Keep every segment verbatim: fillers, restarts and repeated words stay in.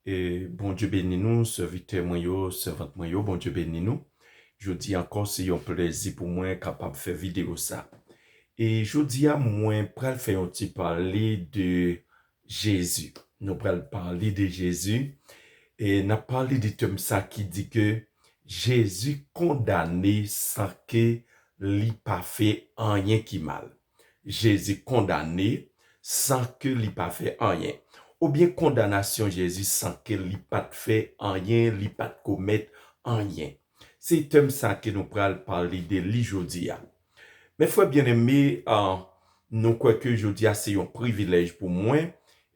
E Bondye beni nou, sèvitè mwen yo, sèvant mwen yo, Bondye beni nou. Jodi ankò, se yon plezi pou mwen kapab fè videyo sa. E jodi a, mwen pral fè yon ti pale de Jezi. Nou pral pale de Jezi. E n ap pale de tèm sa ki di ke Jezi kondane san ke li pa fè anyen ki mal. Jezi kondane san ke li pa fè anyen. Oubyen kondanasyon Jezi san ke li pa t fè anyen, li pa t komèt anyen. Se tèm sa ke nou pral pale de li jodi a. Mes frères bien-aimés, ah, nou kwè ke jodi a se yon privilèj pou mwen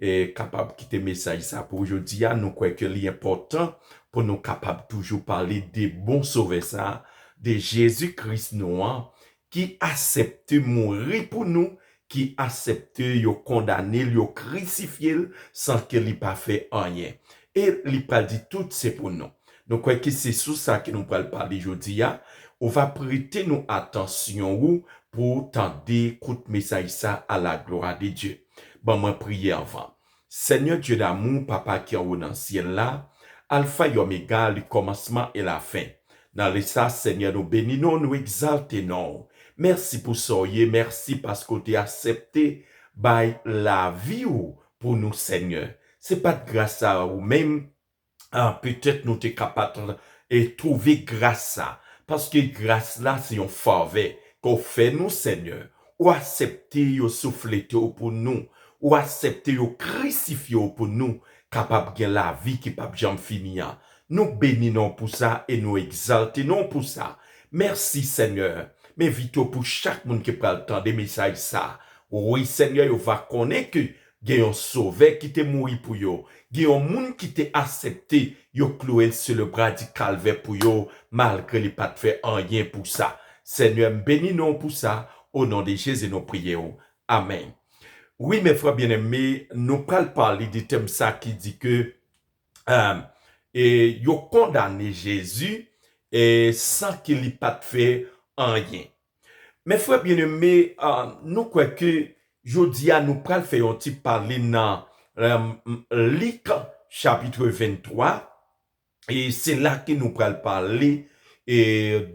e kapab kite mesaj sa pou jodi a. Nou kwè ke li enpòtan pou nou kapab toujou pale de bon Sovè sa, de Jezi Kris nou an, ki aksepte mouri pou nou, ki aksepte yo kondane l, yo krisifye l san ke li pa fè anyen. E li pral di tout se pou nou. Nou kwè ke se sou sa ke nou pral pale jodi a. Ou va prete nou atansyon ou pou tande kout mesaj sa à la gloire de Dieu. Ban mwen priye anvan. Seigneur Dieu d'amour, Papa ki anwo nan syèl la, Alfa e Omega, le commencement et la fin. Nan lè sa, Senyè, nou beni non, nou egzalte non. Mèsi pou sa w ye, mèsi paske w te aksepte bay lavi w pou nou, Senyè. Se pa t gras a ou menm, ah, petèt nou te kapab, e, twouve gras sa. Paske gras la se yon favè ke w fè nou, Senyè. Ou aksepte yo souflete w pou nou. Ou aksepte yo krisifye w pou nou kapab gen lavi ki p ap janm fini an. Nou beni non w pou sa e nou egzalte non w pou sa. Mèsi, Senyè. M envite w pou chak moun ki pral tande mesaj sa. Wi, Senyè, yo va konnen ke gen yon Sovè ki te mouri pou yo. Gen yon moun ki te aksepte yo klouwe l sou le bra di Kalvè pou yo, malgre li pa t fè anyen pou sa. Senyè, m beni non w pou sa. O non de Jezi, nou priye w. Amèn. Wi, mes frères bien-aimés, nou pral pale de tèm sa ki di ke, eh, e yo kondane Jezi, e san ke li pa t fè anyen. Mes frères bien-aimés, ah, nou kwè ke jodi a nou pral fè yon ti pale nan, eh, Lik chapit venntwa, e se la ke nou pral pale, e,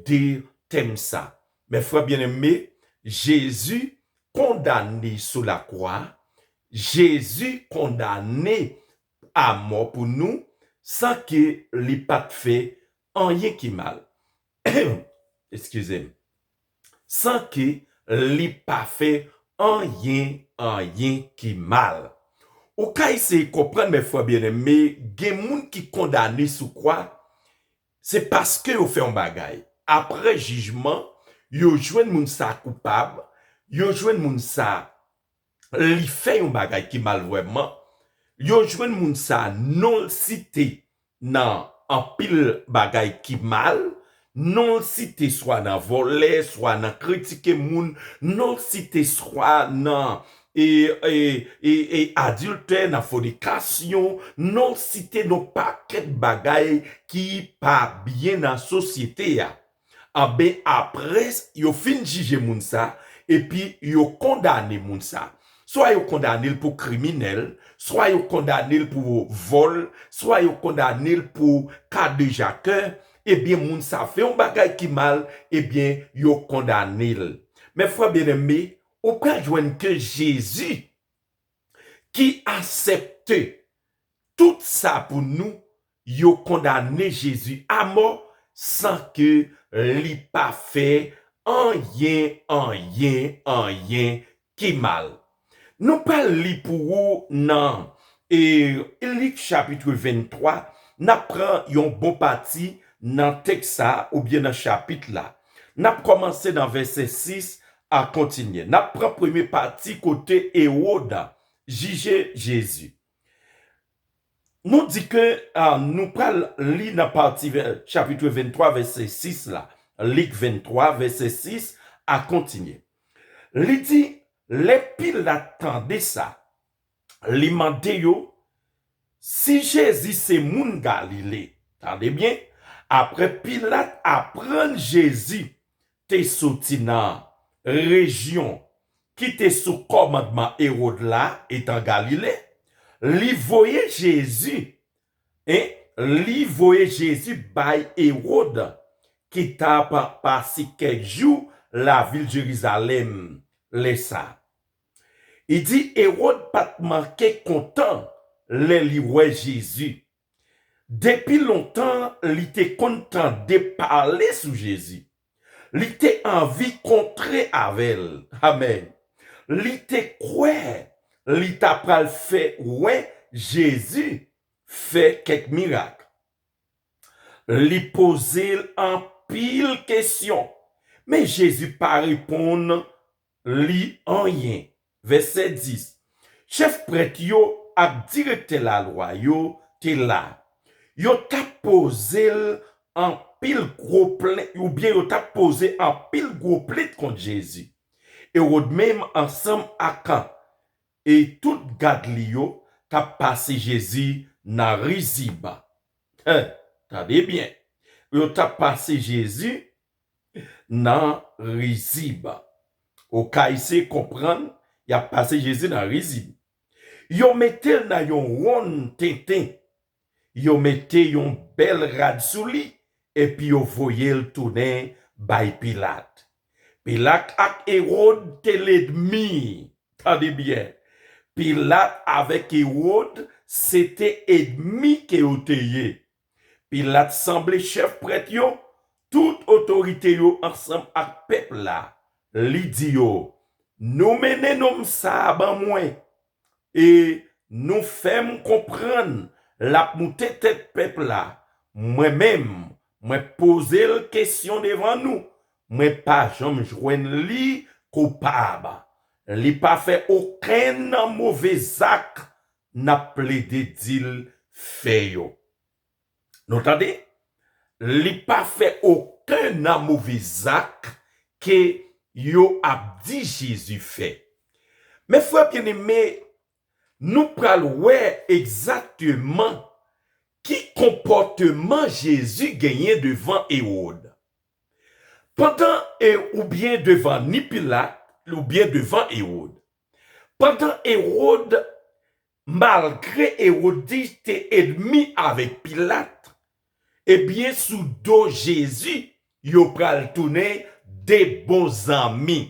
de tèm sa. Mes frères bien-aimés, Jezi kondane sou lakwa, Jezi kondane a mò pou nou, san ke li pa t fè anyen ki mal. Eskize m. San ke li pa fè anyen, anyen ki mal. Ou ka eseye konprann, mes frères bien-aimés, gen moun ki kondane sou kwa, se paske yo fè yon bagay. Apre jijman, yo jwenn moun sa koupab, yo jwenn moun sa li fè yon bagay ki mal vrèman, yo jwenn moun sa non l site nan anpil bagay ki mal, non l site swa nan vòlè, swa nan kritike moun, non l site swa nan, e, e, e, e, adiltè, nan fònikasyon, non l site nan pakèt bagay ki pa byen nan sosyete a. Anben, apre yo fin jije moun sa, epi yo kondane moun sa. Swa yo kondane l pou kriminèl, swa yo kondane l pou vòl, swa yo kondane l pou kadejakè, ebyen, moun sa fè yon bagay ki mal, ebyen, yo kondane l. Mes frères bien-aimés, ou pral jwenn ke Jezi, ki aksepte tout sa pou nou, yo kondane Jezi a mò san ke li pa fè anyen, anyen, anyen ki mal. Nou pral li pou ou nan, e, Lik chapit venntwa, n ap pran yon bon pati nan tèks sa a oubyen nan chapit la. N ap kòmanse nan vèsè sis a kontinye. N ap pran premye pati kote Ewòd jije Jezi. Nou di ke, a, nou pral li nan pati vè-, chapit venntwa, vèsè sis la. Lik venntwa, vèsè sis a kontinye. Li di, lè Pilat tande sa, li mande yo si Jezi se moun Galile. Tande byen, apre Pilat aprann Jezi te soti nan rejyon ki te sou kòmandman Ewòd la, etan Galile, li voye Jezi en, li voye Jezi bay Ewòd, ki t ap pase kèk jou lavil Jerizalèm lè sa a. Li di Ewòd pa t manke kontan lè li wè Jezi. Depi lontan, li te konn tande pale sou Jezi. Li te anvi kontre avè l. Amèn. Li te kwè li ta pral fè wè Jezi fè kèk mirak. Li poze l anpil kesyon, men Jezi pa reponn li anyen. Vèsè dis. Chèf prèt yo ak direktè lalwa yo te la. Yo t ap poze l anpil gwo plent, oubyen yo t ap poze anpil gwo plent kont Jezi. Ewòd menm ansanm ak e tout gad li yo t ap pase Jezi nan rizib. Hen, tande byen. Yo t ap pase Jezi nan rizib. Ou ka eseye konprann, y ap pase Jezi nan rizib. Yo mete l nan yon wonn tenten. Yo mete yon bèl rad sou li, epi yo voye l tounen bay Pilat. Pilat ak Ewòd te lènmi. Tande byen. Pilat avèk Ewòd se te ènmi ke yo te ye. Pilat sanble chèf prèt yo, tout otorite yo ansanm ak pèp la. Li di yo, "Nou mennen nonm sa a ban mwen, e nou fè m konprann l ap moute tèt pèp la. Mwen menm, mwen poze l kesyon devan nou. Mwen pa janm jwenn li koupab. Li pa fè okenn move zak n ap plede di l fè yo." Nou tande? Li pa fè okenn move zak ke yo ap di Jezi fè. Men frè byeneme, nou pral wè egzakteman ki konpòteman Jezi genyen devan Ewòd. Pandan e oubyen devan ni Pilat, oubyen devan Ewòd. Pandan Ewòd, malgre Ewòd di te ènmi avèk Pilat, ebyen sou do Jezi, yo pral tounen de bon zanmi.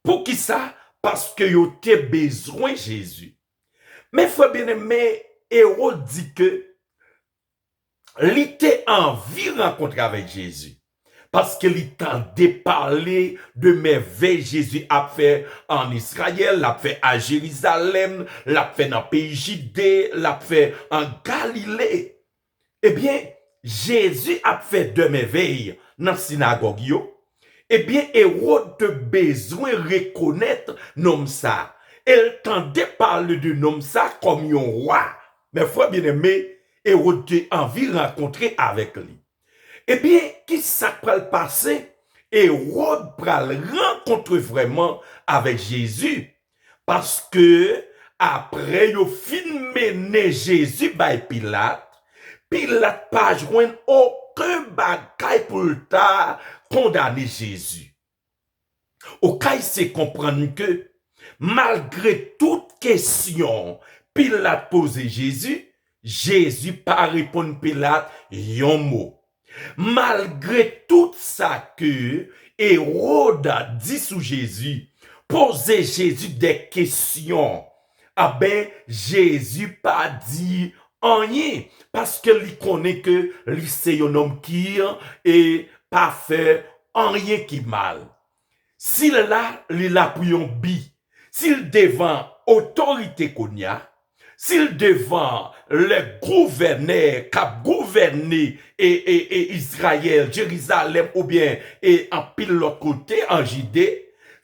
Poukisa? Paske yo te bezwen Jezi. Men frè byeneme, Ewòd di ke li te anvi rankontre avèk Jezi. Paske li tande pale de mèvèy Jezi ap fè ann Izrayèl, l ap fè a Jerizalèm, l ap fè nan peyi Jide, l ap fè an Galile. Ebyen, Jezi ap fè de mèvèy nan sinagòg yo. Ebyen, Ewòd te bezwen rekonèt nonm sa, e l tande pale de nonm sa kòm yon wa. Men frè byeneme, Ewòd te anvi rankontre avèk li. Ebyen, ki sa k pral pase? Ewòd pral rankontre vrèman avèk Jezi, paske apre yo fin mennen Jezi bay Pilat, Pilat pa jwenn okenn bagay pou l ta kondane Jezi. Ou ka eseye konprann ke, malgre tout kesyon Pilat poze Jezi, Jezi pa reponn Pilat yon mo. Malgre tout sa ke Ewòd di sou Jezi, poze Jezi de kesyon, a ben, Jezi pa di anyen, paske li konnen ke li se yon nonm ki, e, pa fè anyen ki mal. Si l la, li la pou yon bi. Si l devan otorite kounye a, si l devan lè gouvènè k ap gouvène e, e, e Izrayèl, Jerizalèm oubyen e anpil lòt kote an Jide,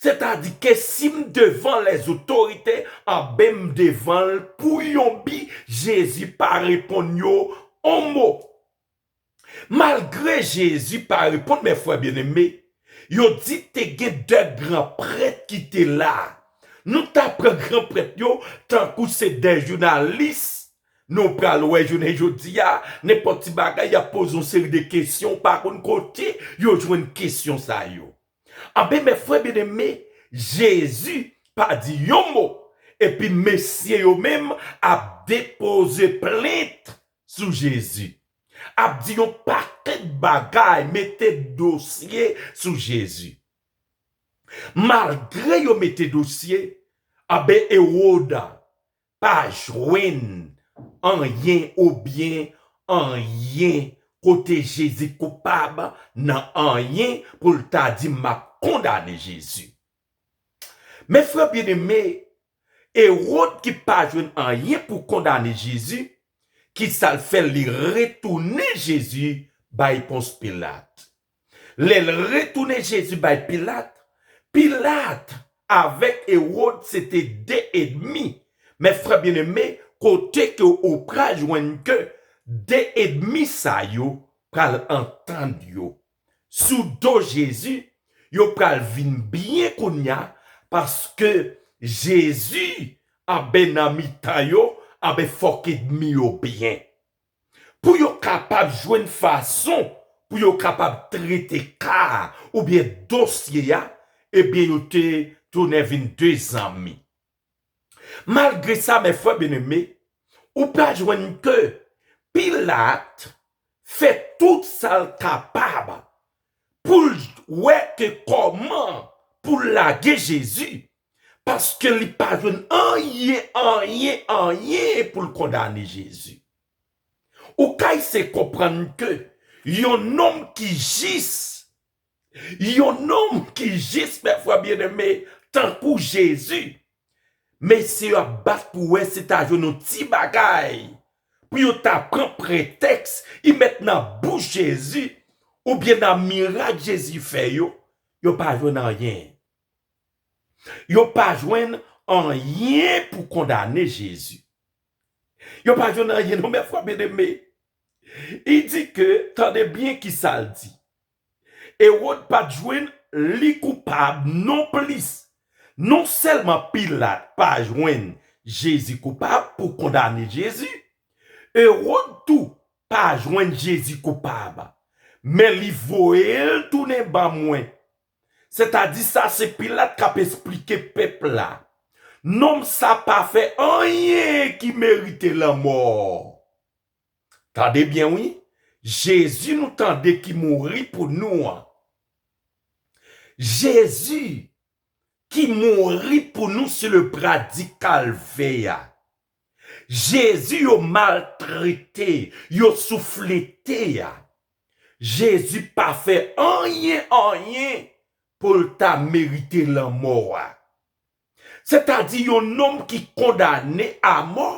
sètadi ke si m devan lèzotorite, anben m devan l pou yon bi, Jezi pa reponn yo on mo. Malgre Jezi pa reponn, men frè byeneme, yo di te gen de gran prèt ki te la. Nou ta pran gran prèt yo tankou se de jounalis. Nou pral wè jounen jodi a, nenpòt ti bagay, y ap poze yon seri de kesyon, ou pa konn kote yo jwenn kesyon sa yo. Anben, men frè byeneme, Jezi pa di yon mo, epi mesye yo menm ap depoze plent sou Jezi. Ap di yon pakèt bagay, mete dosye sou Jezi. Malgre yo mete dosye, anben Ewòd pa jwenn anyen oubyen anyen kote Jezi koupab nan anyen pou l ta di, "M ap kondane Jezi." Men frè byeneme, Ewòd ki pa jwenn anyen pou kondane Jezi, ki sa l fè? Li retounen Jezi bay Pons Pilat. Lè l retounen Jezi bay Pilat, Pilat avèk Ewòd se te de ènmi. Men frè byeneme, kote ke ou pral jwenn ke de ènmi sa yo pral antann yo sou do Jezi, yo pral vin byen kounye a, paske Jezi anben nan mitan yo, anben fòk ènmi yo byen. Pou yo kapab jwenn fason pou yo kapab trete ka a oubyen dosye a, ebyen yo te tounen vin de zanmi. Malgre sa, men frè byeneme, ou pral jwenn ke Pilat fè tout sa l kapab pou l wè ke kòman pou l lage Jezi, paske li pa jwenn anyen, anyen, anyen pou l kondane Jezi. Ou ka eseye konprann ke yon nonm ki jis, yon nonm ki jis, men frè byeneme, tankou Jezi, mesye yo ap bat pou wè si ta jwenn yon ti bagay pou yo ta pran pretèks, y met nan bouch Jezi, oubyen nan mirak Jezi fè yo, yo pa jwenn anyen. Yo pa jwenn anyen pou kondane Jezi. Yo pa jwenn anyen, non, men frè byeneme. Li di ke, tande byen ki sa l di. Ewòd pa t jwenn li koupab nonplis. Non sèlman Pilat pa jwenn Jezi koupab pou kondane Jezi, Ewòd tou pa jwenn Jezi koupab. Men li voye l tounen ban mwen. Sètadi sa se Pilat k ap esplike pèp la. Nonm sa pa fè anyen ki merite lanmò. Tande byen, wi. Jezi nou tande ki mouri pou nou an. Jezi ki mouri pou nou sou le bra di Kalvè a. Jezi yo maltrete, yo souflete a. Jezi pa fè anyen, anyen pou l ta merite lanmò a. Sètadi yon nonm ki kondane a mò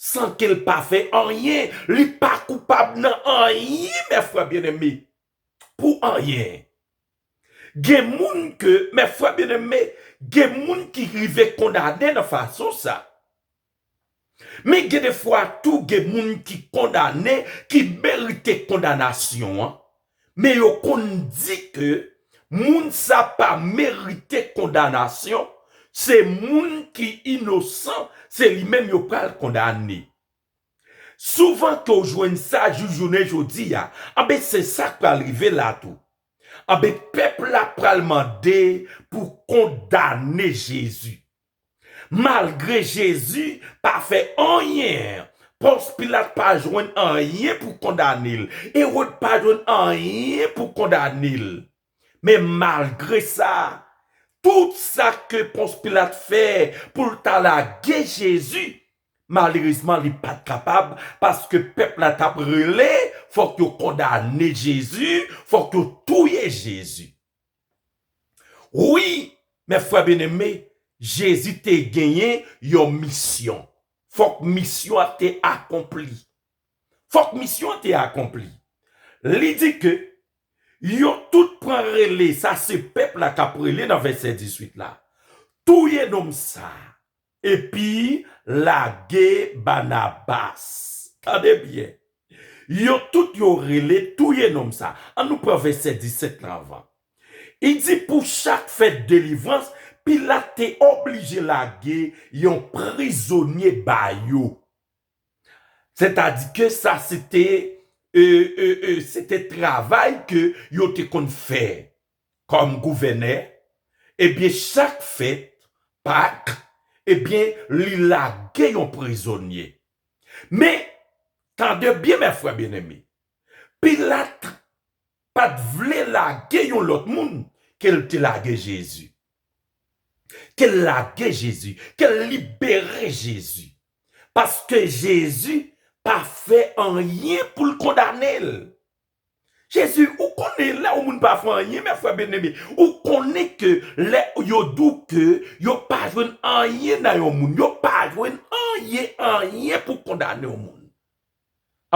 san ke l pa fè anyen, li pa koupab nan anyen, men frè byeneme, pou anyen. Gen moun ke, men frè byeneme, gen moun ki rive kondane nan fason sa. Men gen defwa tou, gen moun ki kondane, ki merite kondanasyon an. Men yo konn di ke moun sa pa merite kondanasyon, se moun ki inosan, se li menm yo pral kondane. Souvan ke w jwenn sa jou jounen jodi a, anben se sa k pral rive la tou. Anben pèp la pral mande pou kondane Jezi. Malgre Jezi pa fè anyen, Pons Pilat pa jwenn anyen pou kondane l, Ewòd pa jwenn anyen pou kondane l. Men malgre sa, tout sa ke Pons Pilat fè pou l ta lage Jezi, malerezman li pa t kapab, paske pèp la t ap rele, fòk yo kondane Jezi, fòk yo touye Jezi. Wi, men frè byeneme, Jezi te genyen yon misyon. Fòk misyon an te akonpli. Fòk misyon an te akonpli. Li di ke yo tout pran rele, sa se pèp la k ap rele nan vèsè diswit la. Touye nonm sa, epi lage Banabas. Tande byen. Yo tout yo rele touye nonm sa. Ann nou pran vèsè disèt la anvan. Li di pou chak fèt delivrans, Pilat te oblije lage yon prizonye ba yo. Sètadi ke sa se te, e, e, e, se te travay ke yo te konn fè kòm gouvènè. Ebyen, chak fèt Pak, ebyen, li lage yon prizonye. Men, Tande byen, mè frè byeneme. Pilat pa t vle lage yon lòt moun ke l te lage Jezi. Ke l lage Jezi, ke l libere Jezi. Paske Jezi pa fè anyen pou l kondane l. Jezi, ou konnen lè yon moun pa fè anyen, mè frè byeneme, ou konnen ke lè yo di w ke yo pa jwenn anyen nan yon moun, yo pa jwenn anyen, anyen pou kondane yon moun.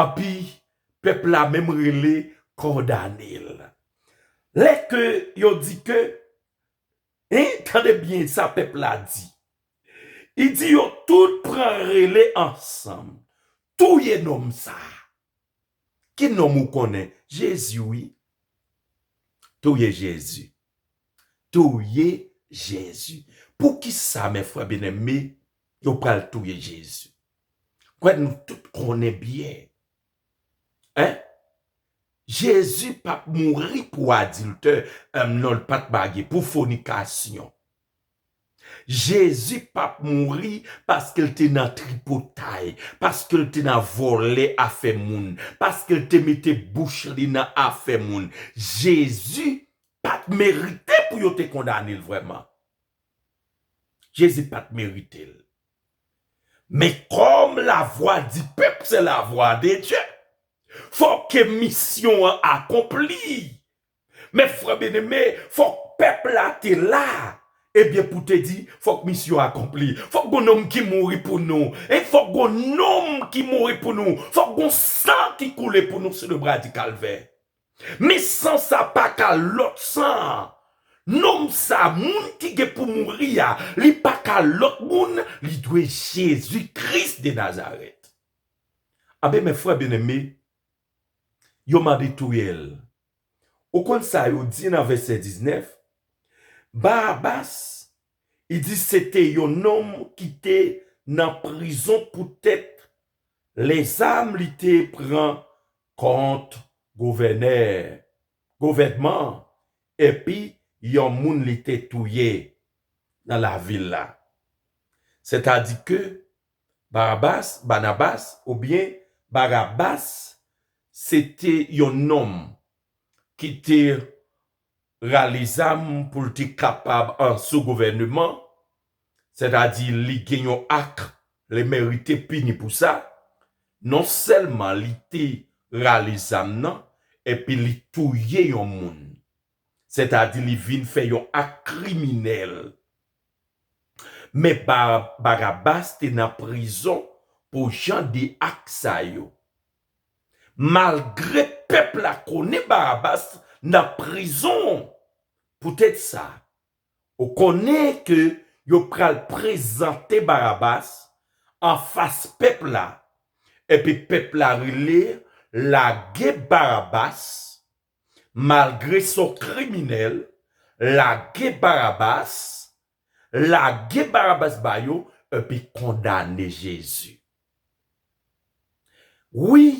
Anpi, pèp la menm rele kondane l. Lè ke yo di ke, en, tande byen sa pèp la di. Li di yo tout pran rele ansanm. Touye nonm sa a. Ki nonm ou konnen? Jezi, wi. Touye Jezi. Touye Jezi. Poukisa, mè frè byeneme, yo pral touye Jezi? Kwè nou tout konnen byen. En? Jezi p ap mouri pou adiltè, em, non, l pa t marye, pou fònikasyon. Jezi p ap mouri paske l te nan tripotay, paske l te nan vòlè afè moun, paske l te mete bouch li nan afè moun. Jezi pa t merite pou yo te kondane l vrèman. Jezi pa t merite l. Men kòm la voix du peuple, c'est la voix de Dieu, fòk ke misyon an akonpli. Men frè byeneme, fòk pèp la te la. Ebyen, pou te di, fòk misyon akonpli. Fòk gon nonm ki mouri pou nou. E fòk gon nonm ki mouri pou nou. Fòk gon san ki koule pou nou sou le bra di Kalvè. Men san sa pa ka lòt san. Nonm sa, moun ki gen pou mouri a, li pa ka lòt moun, li dwe Jezi Kris de Nazarèt. Anben, men frè byeneme, yo mande touye l. Ou konn sa yo di nan vèsè diznèf? Barabas, li di se te yon nonm ki te nan prizon poutèt lèzam li te pran kont gouvènè, gouvènman, epi yon moun li te touye nan lavil la. Sètadi ke Barabas, Banabas, oubyen Barabas, se te yon nonm ki te rale zam pou l te kapab ansou gouvèneman, sètadi li gen yon ak, li merite pini pou sa. Non sèlman li te rale zam nan, epi li touye yon moun. Sètadi li vin fè yon ak kriminèl. Men Ba-, Barabas te nan prizon pou jan de ak sa yo. Malgre pèp la konnen Barabas nan prizon, poutèt sa, ou konnen ke yo pral prezante Barabas anfas pèp la, epi pèp la rele, lage Barabas, malgre se yon kriminèl, lage Barabas, lage Barabas ba yo, epi kondane Jezi. Wi,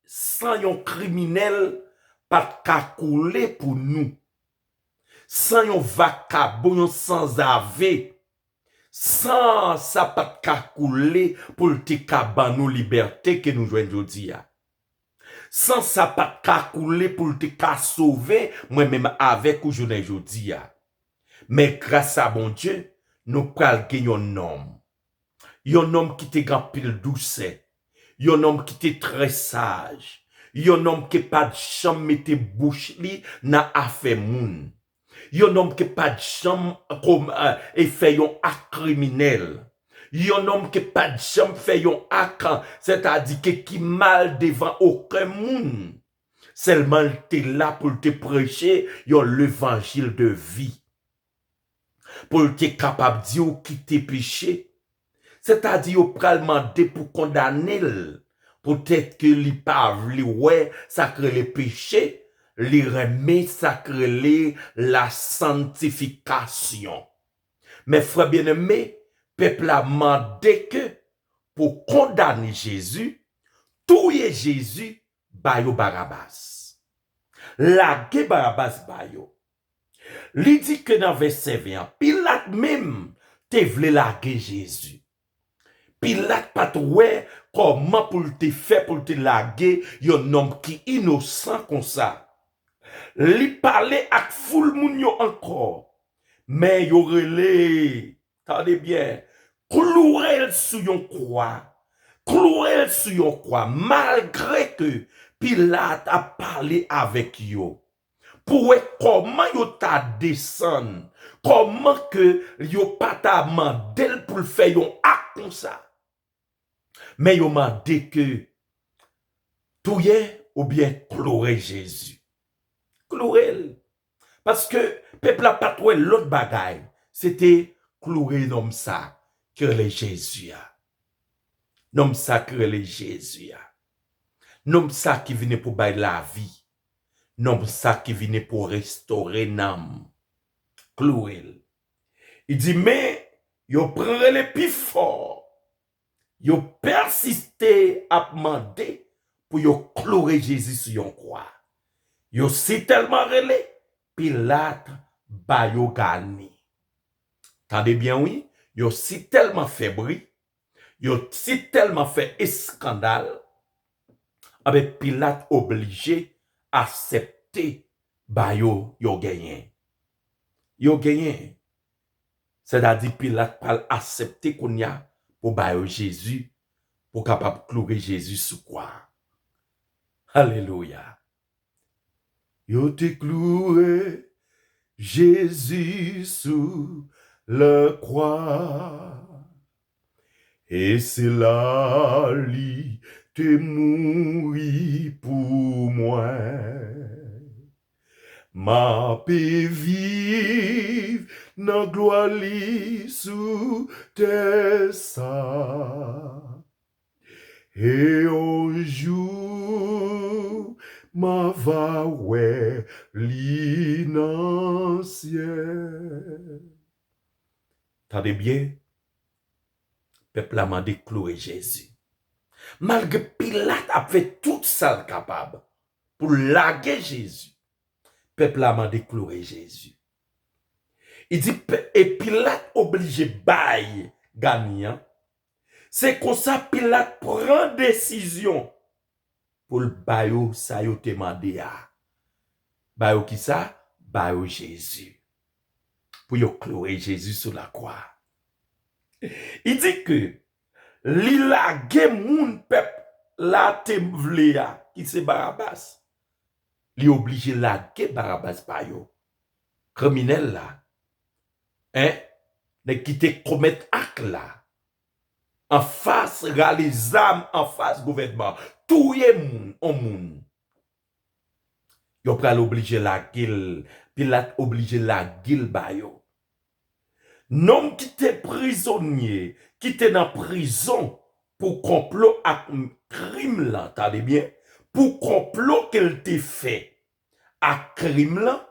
san yon kriminèl pa t ka koule pou nou. San yon vakabon, yon sanzave, san sa pa t ka koule pou l te ka ban nou libète ke nou jwenn jodi a. San sa pa t ka koule pou l te ka sove mwen menm avèk ou jounen jodi a. Men gras a Bondye, nou pral gen yon nonm. Yon nonm ki te gen anpil dousè. Yon nonm ki te trè saj. Yon nonm ki pa t janm mete bouch li nan afè moun. Yon nonm ki pa t janm kom-, e fè yon ak kriminèl. Yon nonm ki pa t janm fè yon ak, sètadi ke ki mal devan okenn moun. Sèlman l te la pou l te preche yon levanjil de vi. Pou l te kapab di w kite peche. Sètadi yo pral mande pou kondane l. Poutèt ke li pa vle wè sa k rele peche, li renmen sa k rele lasantifikasyon. Men frè byeneme, pèp la mande ke pou kondane Jezi, touye Jezi, ba yo Barabas. Lage Barabas ba yo. Li di ke nan vèsè ven an, Pilat menm te vle lage Jezi. Pilat pa t wè kòman pou l te fè pou l te lage yon nonm ki inosan konsa. Li pale ak foul moun yo ankò, men yo rele, tande byen, kloure l sou yon kwa. Kloure l sou yon kwa, malgre ke Pilat ap pale avèk yo. Pou wè kòman yo ta desann, kòman ke yo pa ta mande l pou l fè yon ak konsa. Men yo mande ke touye oubyen kloure Jezi. Kloure l. Paske pèp la pa t wè lòt bagay. Se te kloure nonm sa ki rele Jezi a. Nonm sa ki rele Jezi a. Nonm sa ki vini pou bay lavi. Nonm sa ki vini pou restore nanm. Kloure l. Li di, men yo pran rele pi fò. Yo pèsiste ap mande pou yo kloure Jezi sou yon kwa. Yo sitèlman rele, Pilat ba yo gani. Tande byen wi, yo sitèlman fè bri, yo sitèlman fè eskandal, anben Pilat oblije asèpte ba yo, yo genyen. Yo genyen. Sètadi Pilat pral asèpte kounye a pou ba yo Jezi, pou kapab kloure Jezi sou kwa. Alelouya. Yo te kloure Jezi sou lakwa. E se la li te mouri pou mwen. M ape viv nan glwa li sou tè sa. E yon jou m ava wè li nan syèl. Tande byen, pèp la mande kloure Jezi. Malgre Pilat ap fè tout sa l kapab pou l lage Jezi, pèp la mande kloure Jezi. Li di, e Pilat oblije bay gani an. Se konsa Pilat pran desizyon pou l ba yo sa yo te mande a. Ba yo kisa? Ba yo Jezi. Pou yo kloure Jezi sou lakwa. Li di ke li lage moun pèp la te vle a, ki se Barabas. Li oblije lage Barabas ba yo. Kriminèl la. Hein? Nèg ki te komèt ak la. Anfas rale zam, anfas gouvènman. Touye moun, on moun. Yo pral oblije lage l, Pilat oblije lage l ba yo. Nonm ki te prizonye, ki te nan prizon pou konplo ak krim lan, tande byen, pou konplo ke l te fè ak krim lan,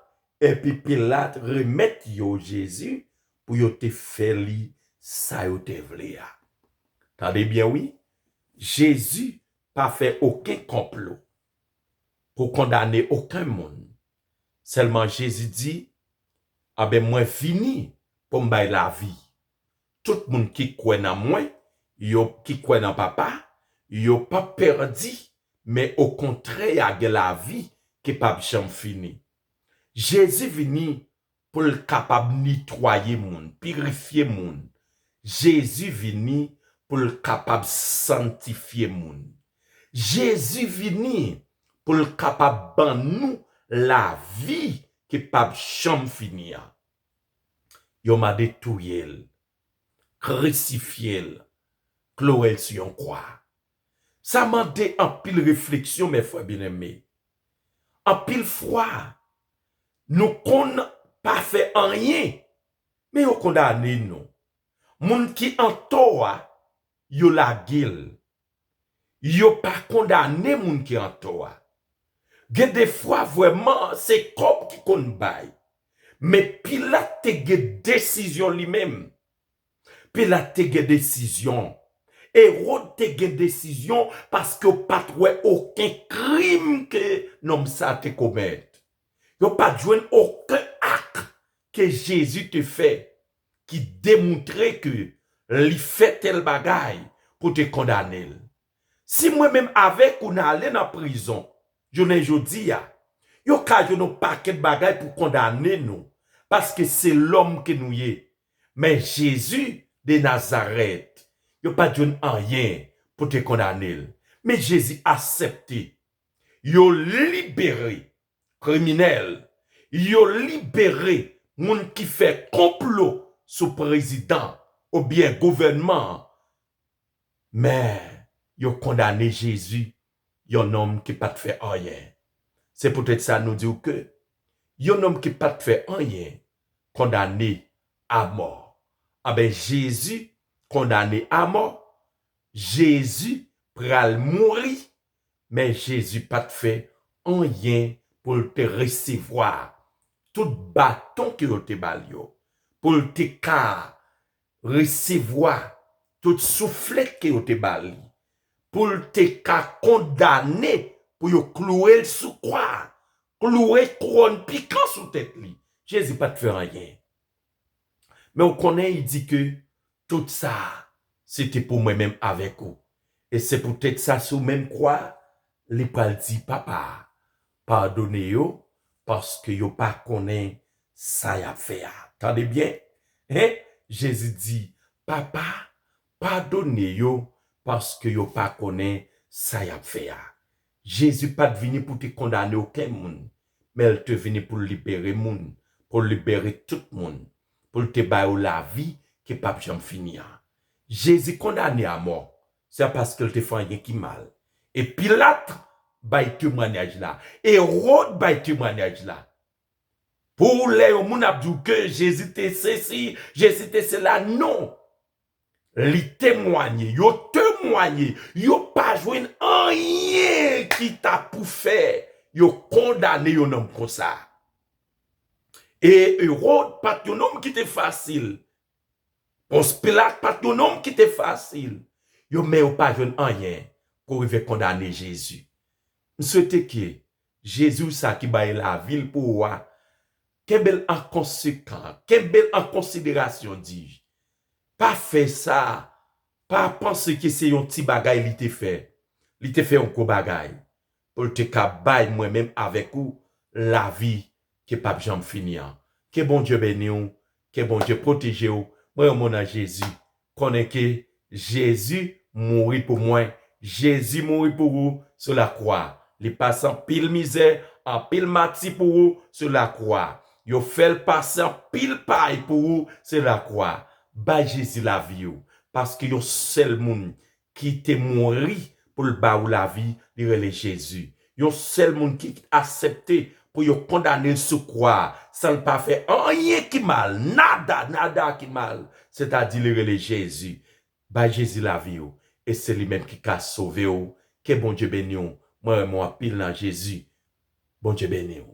epi Pilat remèt yo Jezi pou yo te fè li sa yo te vle a. Tande byen wi, Jezi pa fè okenn konplo pou kondane okenn moun. Sèlman Jezi di, anben mwen vini pou m bay lavi. Tout moun ki kwè nan mwen, yo ki kwè nan Papa, yo p ap pèdi, men okontrè y a gen lavi ki p ap janm fini. Jezi vini pou l kapab netwaye moun, pirifye moun. Jezi vini pou l kapab santifye moun. Jezi vini pou l kapab ban nou lavi ki p ap janm fini an. Yo mande touye l, krisifye l, kloure l sou yon kwa. Sa mande anpil refleksyon, mes frères bien-aimés. Anpil fwa, nou konn pa fè anyen, men yo kondane nou. Moun ki antò a, yo lage l. Yo pa kondane moun ki antò a. Gen de fwa, vrèman, se kòb ki konn bay. Men Pilat te gen desizyon li menm. Pilat te gen desizyon. Ewòd te gen desizyon paske yo pa t wè okenn krim ke nonm sa te komèt. Yo pa t jwenn okenn ak ke Jezi te fè ki demontre ke li fè tèl bagay pou te kondane l. Si mwen menm avèk ou n ale nan prizon, jounen jodi a, yo ka jwenn yon pakèt bagay pou kondane nou, paske se lòm ke nou ye. Men Jezi de Nazarèt, yo pa t jwenn anyen pou te kondane l. Men Jezi aksepte. Yo libere kriminèl. Yo libere moun ki fè konplo sou prezidan oubyen gouvènman an. Men, yo kondane Jezi, yon nonm ki pa t fè anyen. Se poutèt sa nou di w ke yon nonm ki pa t fè anyen kondane amò. Anben, Jezi kondane amò. Jezi pral mouri, men Jezi pa t fè anyen pou l te resevwa tout baton ke yo te ba l yo, pou l te ka resevwa tout souflèt ke yo te ba li, pou l te ka kondane pou yo klouwe l sou kwa, klouwe kouwòn pikan sou tèt li. Jezi pa t fè anyen. Men w konnen, li di ke tout sa, se te pou mwen menm avèk ou. E se poutèt sa, sou menm kwa, li pral di, Papa, padone yo, paske yo pa konnen sa y ap fè a. Tande byen, en? Jezi di, Papa, padone yo, paske yo pa konnen sa y ap fè a. Jezi pa t vini pou te kondane okenn moun, men l te vini pou l libere moun, pou l libere tout moun, pou l te ba yo lavi ki p ap janm fini an. Jezi kondane amò, se pa paske l te fè anyen ki mal. E Pilat bay temwayaj la, Ewòd bay temwayaj la. Pou lè yon moun ap di w ke Jezi te sesi, Jezi te sela, non. Li temwanye, yo temwanye, yo pa jwenn anyen ki ta pou fè yo kondane yon nonm konsa. E Ewòd pa t yon nonm ki te fasil. Pons Pilat pa t yon nonm ki te fasil. Yo, men yo pa jwenn anyen pou rive kondane Jezi. M swete ke Jezi w sa ki bay lavi l pou ou a, kenbe l an konsekan, kenbe l an konsiderasyon, di, pa fè sa, pa panse ke se yon ti bagay li te fè. Li te fè yon gwo bagay pou l te ka bay mwen menm avèk ou lavi ki p ap janm fini an. Ke Bondye beni w, ke Bondye pwoteje w. Mwen renmen w nan Jezi. Konnen ke Jezi mouri pou mwen. Jezi mouri pou ou sou lakwa. Li pase anpil mizè, anpil mati pou ou sou lakwa. Yo fè l pase anpil pay pou ou sou lakwa. Bay Jezi lavi w, paske yon sèl moun ki te mouri pou l ba ou lavi, li rele Jezi. Yon sèl moun ki aksepte pou yo kondane l sou kwa a, san l pa fè anyen ki mal, nada, nada ki mal. Sètadi li rele Jezi. Bay Jezi lavi w, e se li menm ki ka sove w. Ke Bondye beni w. Mwen renmen w anpil nan Jezi. Bondye beni w.